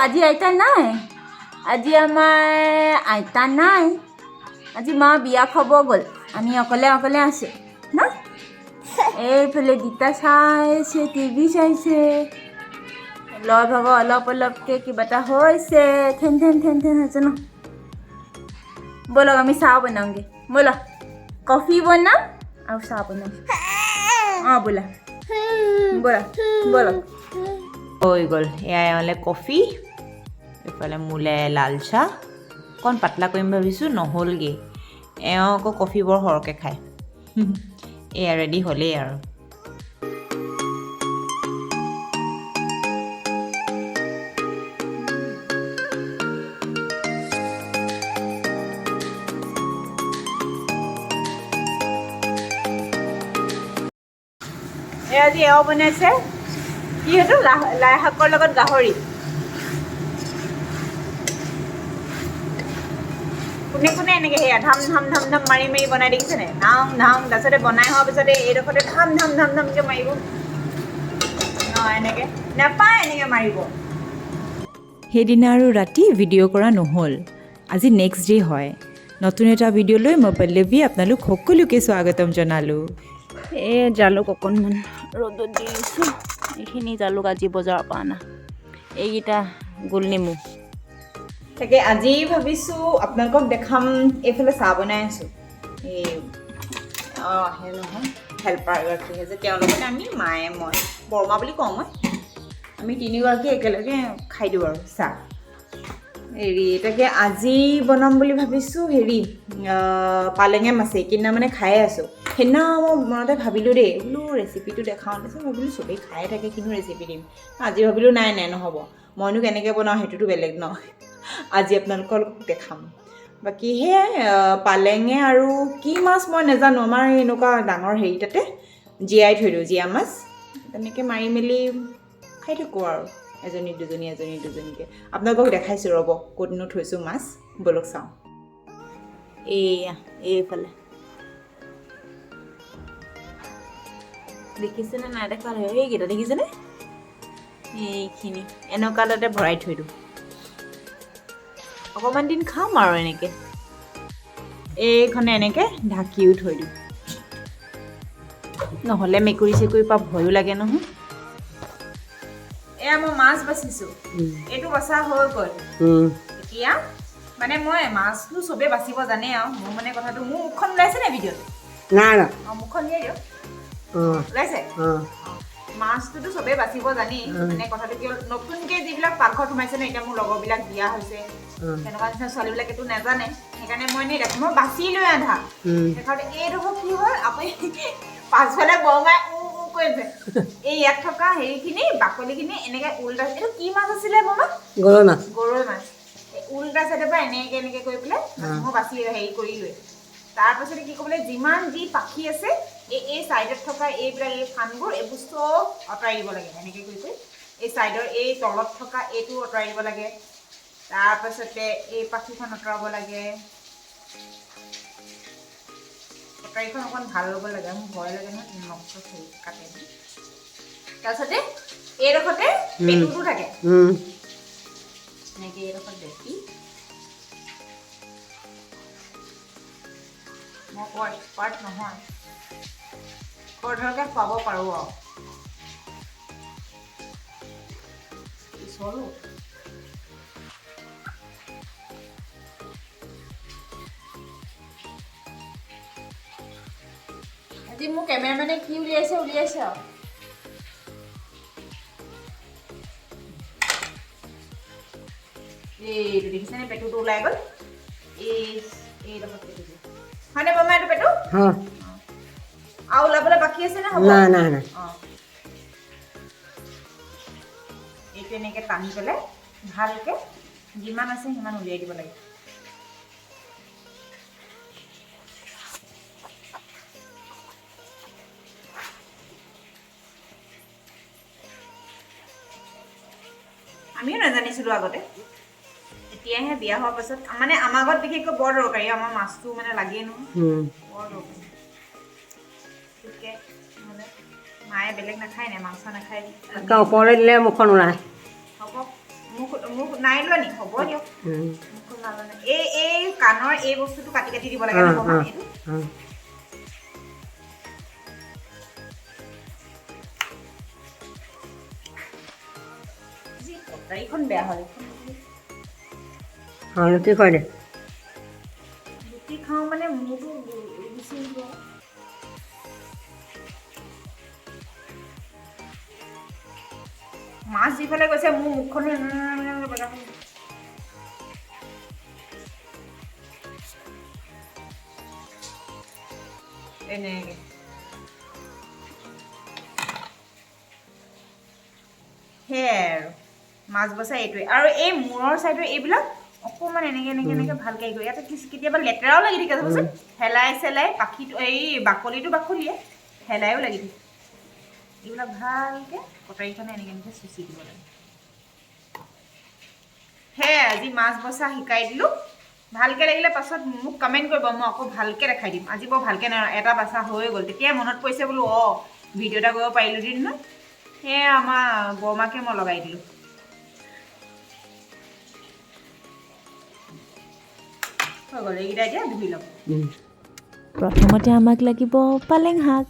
আজি আইতা নাই, আজি আমাৰ আইতা নাই, আজি মা বিয়া খাব গ'ল, আমি অকলে অকলে আছোঁ ন। এইফালে গীতা চাইছে, টিভি চাইছে, ল'ৰা ভাগৰ অলপ অলপকৈ কিবা এটা হৈছে, ঠেন ঠেন ঠেন ঠেন হৈছে ন। ব'লক আমি চাহ বনাওঁগৈ, ব'লা কফি বনাম আৰু চাহ বনাম। অঁ ব'লা ব'লা ব'লক। হৈ গ'ল, এয়া এওঁলে কফি, এইফালে মোলে লাল চাহ। অকণ পাতলা কৰিম ভাবিছোঁ, নহ'লগৈ। এওঁ আকৌ কফি বৰ সৰহকৈ খায়। এয়া ৰেডি হ'লেই আৰু। এয়া আজি এওঁ বনাইছে কি সেইটো লাই শাকৰ লগত গাহৰি। কোনে কোনে এনেকৈ সেয়া ধাম ধাম ধাম ধাম মাৰি মাৰি বনাই দেখিছেনে? ধাম ধাম, তাৰপিছতে বনাই হোৱাৰ পিছতে এইডোখৰতে ধাম ধাম ধাম ধামকৈ মাৰিব। অঁ এনেকৈ নাপায়, এনেকৈ মাৰিব। সেইদিনা আৰু ৰাতি ভিডিঅ' কৰা নহ'ল। আজি নেক্সট ডে' হয়। নতুন এটা ভিডিঅ' লৈ মই পল্লৱী আপোনালোক সকলোকে স্বাগতম জনালোঁ। এই জালুক অকণমান ৰ'দত দি দিছোঁ। এইখিনি জালুক আজি বজাৰৰ পৰা অনা, এইকেইটা গোল নেমু। তাকে আজি ভাবিছোঁ আপোনালোকক দেখাম। এইফালে চাহ বনাই আছোঁ। এই অঁ আহে নহয় হেল্পাৰ এগৰাকী আহে যে, তেওঁৰ লগতে আমি মায়ে মই বৰমা বুলি কওঁ মই, আমি তিনিগৰাকী একেলগে খাই দিওঁ আৰু চাহ। হেৰি তাকে আজি বনাম বুলি ভাবিছোঁ হেৰি পালেঙে মাছে। এইকেইদিনা মানে খায়ে আছোঁ। সেইদিনা মই মনতে ভাবিলোঁ দেই, বোলো ৰেচিপিটো দেখাওঁ। তাৰপিছত ভাবিলোঁ চবেই খায়ে থাকে, কিনো ৰেচিপি দিম। আজি ভাবিলোঁ নাই নাই নহ'ব, মইনো কেনেকৈ বনাওঁ সেইটোতো বেলেগ ন, আজি আপোনালোকক দেখাম। বাকী সেয়াই পালেঙে আৰু কি মাছ মই নাজানো, আমাৰ এনেকুৱা ডাঙৰ হেৰি তাতে জীয়াই থৈ দিওঁ, জীয়া মাছ তেনেকৈ মাৰি মেলি খাই থাকোঁ আৰু এজনী দুজনী এজনী দুজনীকৈ। আপোনালোকক দেখাইছোঁ ৰ'ব ক'তনো থৈছোঁ মাছ, ব'লক চাওঁ। এইয়া এইফালে দেখিছেনে নাই দেখা? এইকেইটা দেখিছেনে? এইখিনি এনেকুৱা তাতে ভৰাই থৈ দিওঁ, অকণমান দিন খাম আৰু এনেকৈ। এইখনে এনেকৈ ঢাকিও থৈ দিওঁ, নহ'লে মেকুৰী চেকুৰীৰ পৰা ভয়ো লাগে নহয়। এয়া মই মাছ বাচিছোঁ, এইটো বাচা হৈ গ'ল। এতিয়া মানে মই মাছটো চবেই বাচিব জানে আৰু মোৰ মানে কথাটো, মোৰ মুখখন ওলাইছে নে ভিডিঅ'ত? নাই নাই। অঁ মুখখন উলিয়াই দিয়ক। ওলাইছে? অঁ। মাছটোতো চবেই বাচিব জানেই। মানে কথাটো কি হ'ল, নতুনকৈ যিবিলাক পাকঘৰত সোমাইছে ন, এতিয়া মোৰ লগৰবিলাক বিয়া হৈছে, তেনেকুৱা নিচিনা ছোৱালীবিলাকেতো নাজানে, সেইকাৰণে মই এনেই দেখোঁ, মই বাচি লৈ আধা দেখাওঁতে এইডোখৰ কি হ'ল, আপুনি পাছফালে বৰমাই উ উ কৰিছে। এই ইয়াত থকা হেৰিখিনি বাকলিখিনি এনেকৈ উল্টা, এইটো কি মাছ আছিলে বৰমা? গৰৈ মাছ। গৰৈ মাছ। এই উল্টা চাইডৰ পৰা এনেকৈ এনেকৈ কৰি পেলাই মই বাচি হেৰি কৰি লৈ তাৰপাছতে কি ক'ব লাগে, যিমান যি পাখি আছে এই এই চাইডত থকা এইবিলাক এই ফানবোৰ এইবোৰ চব আঁতৰাই দিব লাগে এনেকৈ কৰি কৰি। এই চাইডৰ এই তলত থকা এইটো আঁতৰাই দিব লাগে, তাৰপাছতে এই পাখিখন আঁতৰাব লাগে। কটাৰীখন অকণ ভাল ল'ব লাগে, মোৰ ভয় লাগে নহয় নখ চখ হেৰি কাটে বুলি। তাৰপিছতে এইডোখৰতে পেটুটো থাকে, এনেকৈ এইডোখৰত দেখি মই বৰ এক্সপাৰ্ট নহয়, খৰধৰকৈ খুৱাব পাৰোঁ আৰু। পিছলো আজি মোৰ কেমেৰামেনে কি উলিয়াইছে উলিয়াইছে আৰু। এইটো দেখিছেনে পেটুটো ওলাই গ'ল, এই এইডোখৰত পেটুটো হয়নে বৰমা? এইটো পেটু আৰু ওলাবলৈ বাকী আছে নে হ'ব? নাই নাই নাই। অঁ এইটো এনেকৈ টানি পেলাই ভালকৈ যিমান আছে সিমান উলিয়াই দিব লাগে। আমিও নাজানিছিলোঁ আগতে, এতিয়াহে বিয়া হোৱাৰ পাছত মানে আমাৰ ঘৰত বিশেষকৈ বৰ দৰকাৰী, আমাৰ মাছটো মানে লাগেই নহয়, বৰ দৰকাৰী। ঠিকে মানে মায়ে বেলেগ নাখায় নে, মাংস নাখায়। ওপৰলৈ দিলে মুখখন ওলায়। হ'ব, মুখ মুখ নাই লোৱা নি? হ'ব দিয়ক। মুখখন নাই লোৱা নাই। এই কাণৰ এই বস্তুটো কাটি কাটি দিব লাগে ন বৰমা, এইটো? আজি কটাৰীখন বেয়া হ'ল, এইখন। অঁ, ৰুটি খুৱাই দে। ৰুটি খাওঁ মানে মূৰটো গুচি আহিব। মাছ যিফালে গৈছে মোৰ মুখখনো এনেকে বেয়া হৈ গৈছে। এনেকে সেয়াই আৰু মাছ বচা এইটোৱে। আৰু এই মূৰৰ চাইডৰ এইবিলাক অকণমান এনেকে এনেকে এনেকে ভালকে গৈ ইয়াতে কেতিয়াবা লেতেৰাও লাগি থাকে চাবচোন, হেলাই চেলাই পাখিটো, এই বাকলিটো বাকলিয়ে হেলাইও লাগি থাকে। এইবিলাক ভালকে কটাৰীখনে এনেকে এনেকে চুচি দিব লাগে। সেয়াই আজি মাছ বচা শিকাই দিলোঁ। ভালকে লাগিলে পাছত মোক কমেণ্ট কৰিব, মই আকৌ ভালকে দেখাই দিম। আজি বৰ ভালকে নাই, এটা বাচা হৈ গ'ল, তেতিয়াই মনত পৰিছে বোলো অঁ ভিডিঅ' এটা কৰিব পাৰিলোঁ দিন নহয়। সেয়া আমাৰ বৰমাকে মই লগাই দিলোঁ। হৈ গ'ল, এইকেইটা এতিয়া ধুই ল'ম। প্ৰথমতে আমাক লাগিব পালেং শাক।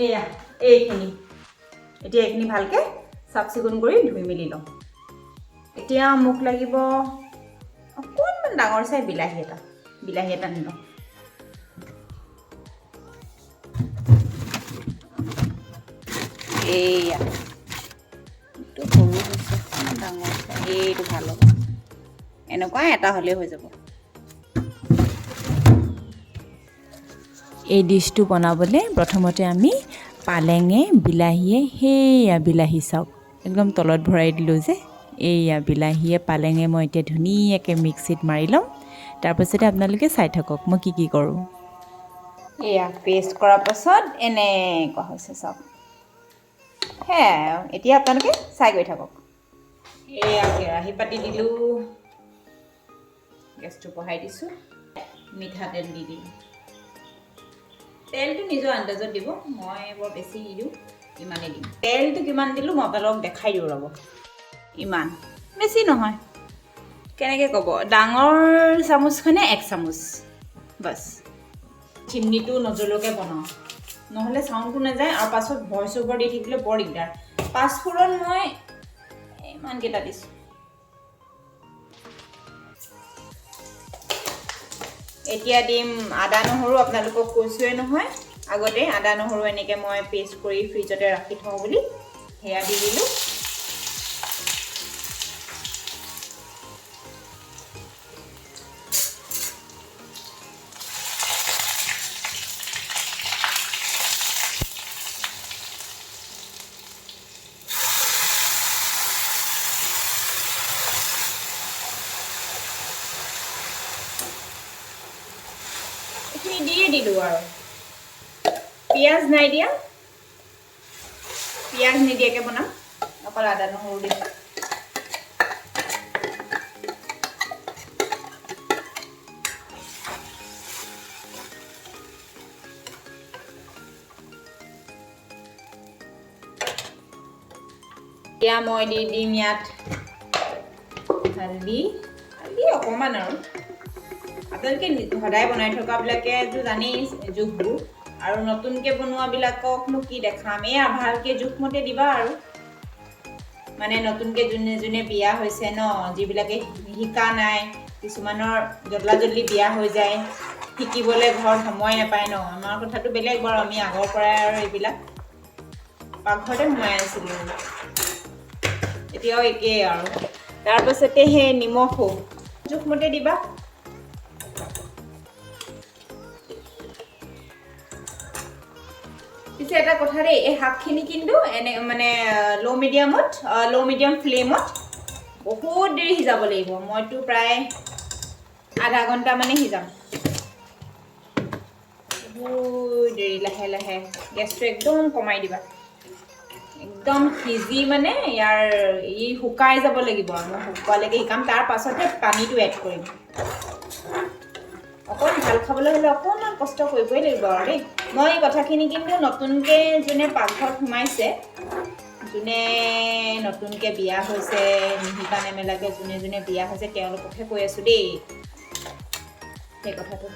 এয়া এইখিনি এতিয়া এইখিনি ভালকে চাফ চিকুণ কৰি ধুই মেলি লওঁ। এতিয়া মোক লাগিব অকণমান ডাঙৰ চাই বিলাহী এটা, বিলাহী এটা আনি লওঁ। এয়া এইটো সৰু হৈছে, অকণমান ডাঙৰ চাই এইটো ভাল হ'ব, এনেকুৱা এটা হ'লেই হৈ যাব। এই ডিছটো বনাবলৈ প্ৰথমতে আমি পালেঙে বিলাহীয়ে, সেয়া বিলাহী চাওক একদম তলত ভৰাই দিলোঁ যে, এইয়া বিলাহীয়ে পালেঙে মই এতিয়া ধুনীয়াকৈ মিক্সিত মাৰি ল'ম। তাৰপাছতে আপোনালোকে চাই থাকক মই কি কি কৰোঁ। এয়া পেষ্ট কৰাৰ পাছত এনেকুৱা হৈছে চাওক। সেয়াই আৰু এতিয়া আপোনালোকে চাই গৈ থাকক। এয়া কেৰাহী পাতি দিলোঁ, গেছটো বঢ়াই দিছোঁ, মিঠাতেল দি দিলোঁ। তেলটো নিজৰ আন্দাজত দিব, মই বৰ বেছি নিদিওঁ, ইমানেই দিম। তেলটো কিমান দিলোঁ মই আপোনালোকক দেখাই দিওঁ ৰ'ব। ইমান বেছি নহয়, কেনেকৈ ক'ব, ডাঙৰ চামুচখনে 1 চামুচ বাছ। চিমনিটো নজ্বলোৱাকৈ বনাওঁ, নহ'লে চাউণ্ডটো নাযায় আৰু পাছত ভইচ অভাৰ দি থাকিবলৈ বৰ দিগদাৰ। পাঁচফোৰণ মই ইমানকেইটা দিছোঁ। এতিয়া দিম আদা নহৰু, আপোনালোকক কৈছোঁৱে নহয় আগতে, আদা নহৰু এনেকৈ মই পেষ্ট কৰি ফ্ৰিজতে ৰাখি থওঁ বুলি, সেয়া দি দিলোঁ। এইখিনি দিয়ে দিলোঁ আৰু পিঁয়াজ নাই দিয়া, পিঁয়াজ নিদিয়াকৈ বনাম, অকল আদা নহৰু দিম। এতিয়া মই দি দিম ইয়াত হালধি, হালধি অকণমান আৰু আপোনালোকে সদায় বনাই থকাবিলাকেতো জানেই জোখবোৰ, আৰু নতুনকৈ বনোৱাবিলাককনো কি দেখাম, এয়া ভালকৈ জোখমতে দিবা আৰু। মানে নতুনকৈ যোনে যোনে বিয়া হৈছে ন, যিবিলাকে শিকা নাই, কিছুমানৰ জল্লা জল্দি বিয়া হৈ যায়, শিকিবলৈ ঘৰত সময় নাপায় ন। আমাৰ কথাটো বেলেগ বাৰু, আমি আগৰ পৰাই আৰু এইবিলাক পাকঘৰতে সোমাই আছিলোঁ, এতিয়াও একেই আৰু। তাৰপাছতে সেই নিমখো জোখমতে দিবা। পিছে এটা কথা দেই, এই শাকখিনি কিন্তু এনে মানে ল' মিডিয়ামত, ল' মিডিয়াম ফ্লেমত বহুত দেৰি সিজাব লাগিব। মইতো প্ৰায় আধা ঘণ্টা মানে সিজাম, বহুত দেৰি লাহে লাহে। গেছটো একদম কমাই দিবা, একদম সিজি মানে ইয়াৰ ই শুকাই যাব লাগিব। মই শুকোৱালৈকে শিকাম, তাৰ পাছতহে পানীটো এড কৰিম। অকণ ভাল খাবলৈ হ'লে অকণমান কষ্ট কৰিবই লাগিব আৰু দেই। মই এই কথাখিনি কিন্তু নতুনকৈ যোনে পাকঘৰত সোমাইছে, যোনে নতুনকৈ বিয়া হৈছে, নিশিকা নেমেলাকৈ যোনে যোনে বিয়া হৈছে, তেওঁলোককহে কৈ আছোঁ দেই সেই কথাটো।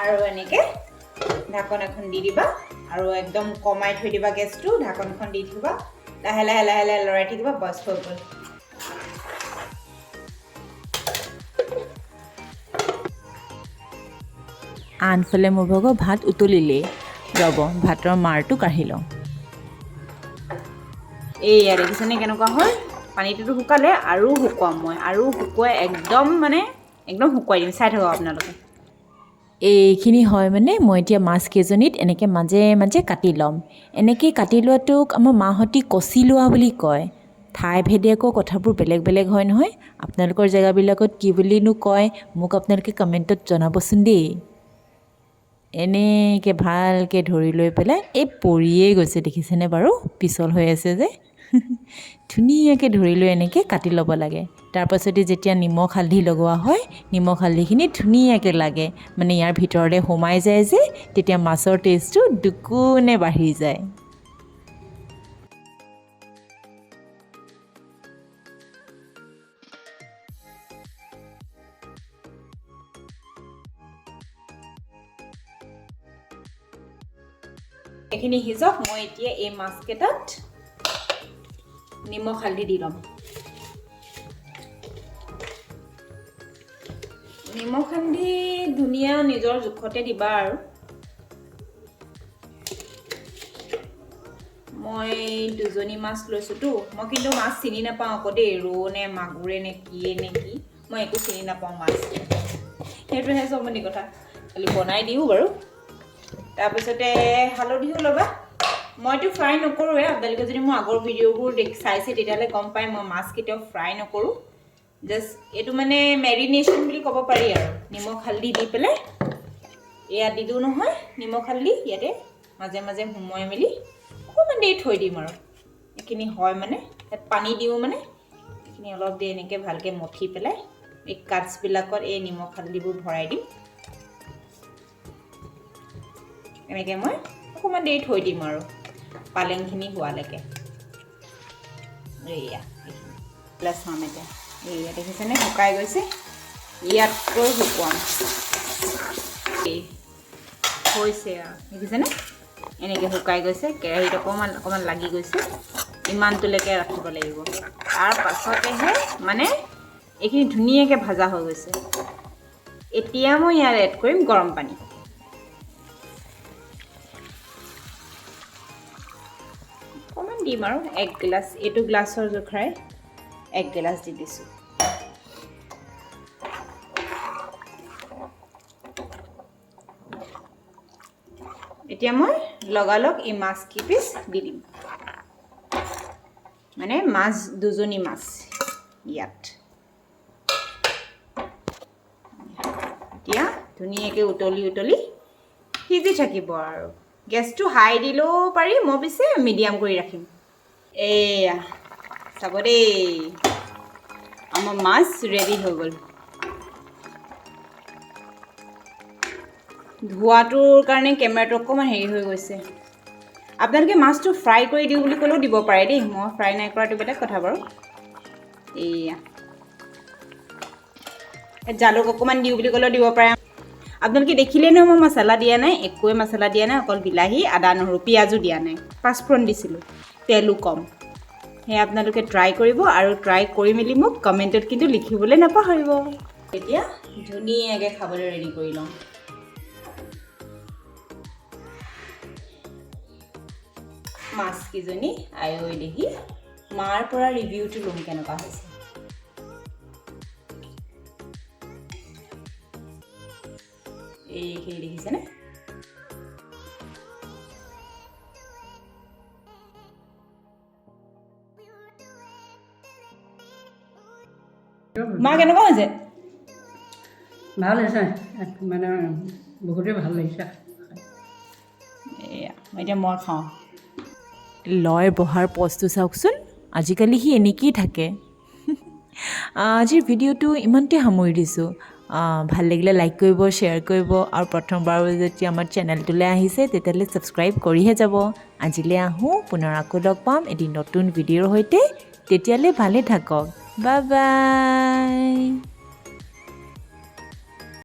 আৰু এনেকৈ ঢাকন এখন দি দিবা আৰু একদম কমাই থৈ দিবা গেছটো, ঢাকনখন দি থবা, লাহে লাহে লাহে লাহে লৰাই থাকিবা, বছ হৈ গ'ল। আনফালে মোৰ ভাগৰ ভাত উতলিলেই, ৰ'ব ভাতৰ মাৰটো কাঢ়ি লওঁ। এইয়া দেখিছেনে কেনেকুৱা হ'ল, পানীটোতো শুকালে, আৰু শুকুৱাম মই, আৰু শুকুৱাই একদম মানে একদম শুকুৱাই দিম, চাই থাকক আপোনালোকে। এইখিনি হয় মানে মই এতিয়া মাছ কেইজনীত এনেকৈ মাজে মাজে কাটি ল'ম। এনেকৈ কাটি লোৱাটোক আমাৰ মাহঁতি কচি লোৱা বুলি কয়। ঠাই ভেদে আকৌ কথাবোৰ বেলেগ বেলেগ হয় নহয়। আপোনালোকৰ জেগাবিলাকত কি বুলিনো কয় মোক আপোনালোকে কমেণ্টত জনাবচোন দেই। এনেকৈ ভালকৈ ধৰি লৈ পেলাই এই পৰিয়েই গৈছে দেখিছেনে বাৰু, পিছল হৈ আছে যে, ধুনীয়াকৈ ধৰি লৈ এনেকৈ কাটি ল'ব লাগে। তাৰপাছতে যেতিয়া নিমখ হালধি লগোৱা হয়, নিমখ হালধিখিনি ধুনীয়াকৈ লাগে, মানে ইয়াৰ ভিতৰলৈ সোমাই যায় যে, তেতিয়া মাছৰ টেষ্টটো দুগুণে বাঢ়ি যায়। এইখিনি সিজক, মই এতিয়া এই মাছকেইটাত নিমখ হালধি দি ল'ম। নিমখ হালধি ধুনীয়া নিজৰ জোখতে দিবা আৰু। মই দুজনী মাছ লৈছোঁতো, মই কিন্তু মাছ চিনি নাপাওঁ আকৌ দেই, ৰৌ নে মাগুৰে নে কিয়ে নে কি, মই একো চিনি নাপাওঁ মাছ, সেইটোহে জমনি কথা। খালি বনাই দিওঁ বাৰু। তাৰপিছতে হালধিও ল'বা, মইতো ফ্ৰাই নকৰোঁৱে, আপোনালোকে যদি মোৰ আগৰ ভিডিঅ'বোৰ চাইছে তেতিয়াহ'লে গম পায় মই মাছ কেতিয়াও ফ্ৰাই নকৰোঁ। জাষ্ট এইটো মানে মেৰিনেশ্যন বুলি ক'ব পাৰি আৰু। নিমখ হালধি দি পেলাই এয়া দিলোঁ নহয়, নিমখ হালধি ইয়াতে মাজে মাজে সুমুৱাই মেলি অকণমান দেৰি থৈ দিম আৰু। এইখিনি হয় মানে ইয়াত পানী দিওঁ, মানে এইখিনি অলপ দেৰি এনেকৈ ভালকৈ মঠি পেলাই এই কাটছবিলাকত এই নিমখ হালধিবোৰ ভৰাই দিম। এনেকৈ মই অকণমান দেৰি থৈ দিম আৰু পালেংখিনি হোৱালৈকে। এইয়া এইখিনি চাম এতিয়া, এইয়া দেখিছেনে শুকাই গৈছে, ইয়াতকৈ শুকুৱাম। এই হৈছে আৰু দেখিছেনে এনেকৈ শুকাই গৈছে, কেৰাহীত অকণমান অকণমান লাগি গৈছে, ইমানটোলৈকে ৰাখিব লাগিব। তাৰ পাছতেহে মানে এইখিনি ধুনীয়াকৈ ভাজা হৈ গৈছে। এতিয়া মই ইয়াত এড কৰিম গৰম পানী। অকণমান দিম আৰু, এক গিলাচ, এইটো গ্লাছৰ জোখাৰে এক গিলাচ দি দিছোঁ। এতিয়া মই লগালগ এই মাছ কেইপিচ দি দিম, মানে মাছ দুজনী মাছ ইয়াত। এতিয়া ধুনীয়াকৈ উতলি উতলি সিজি থাকিব আৰু। গেছটো হাই দিলেও পাৰি, মই পিছে মিডিয়াম কৰি ৰাখিম। এয়া চাব দেই, আমাৰ মাছ ৰেডি হৈ গ'ল। ধোঁৱাটোৰ কাৰণে কেমেৰাটো অকণমান হেৰি হৈ গৈছে। আপোনালোকে মাছটো ফ্ৰাই কৰি দিওঁ বুলি ক'লেও দিব পাৰে দেই, মই ফ্ৰাই নাই কৰাটো বেলেগ কথা বাৰু। এয়া জালুক অকণমান দিওঁ বুলি ক'লেও দিব পাৰে। আপোনালোকে দেখিলেই নহয় মই মছলা দিয়া নাই, একোৱে মছলা দিয়া নাই, অকল বিলাহী আদা নহৰু পিঁয়াজো দিয়া নাই, পাঁচফোৰণ দিছিলোঁ, তেলো কম। সেয়া আপোনালোকে ট্ৰাই কৰিব আৰু ট্ৰাই কৰি মেলি মোক কমেণ্টত কিন্তু লিখিবলৈ নাপাহৰিব। এতিয়া ধুনীয়াকৈ খাবলৈ ৰেডি কৰি লওঁ। মাছকেইজনী আয়ৈ দেহি, মাৰ পৰা ৰিভিউটো ল'ম কেনেকুৱা হৈছে। এইখিনি দেখিছেনে? মা কেনেকুৱা হৈছে? ভাল হৈছে, মানে বহুতেই ভাল লাগিছে। এয়া এতিয়া মই খাওঁ। লয় বহাৰ পজটো চাওকচোন, আজিকালি সি এনেকেই থাকে। আজিৰ ভিডিঅ'টো ইমানতে সামৰি দিছোঁ। ভাল লাগিলে লাইক কৰিব, শ্বেয়াৰ কৰিব আৰু প্ৰথমবাৰ যদি আমাৰ চেনেলটোলৈ আহিছে, তেতিয়াহ'লে ছাবস্ক্ৰাইব কৰিহে যাব। আজিলৈ আহোঁ, পুনৰ আকৌ লগ পাম এটি নতুন ভিডিঅ'ৰ সৈতে। তেতিয়ালৈ ভালে থাকক, বাই বাই।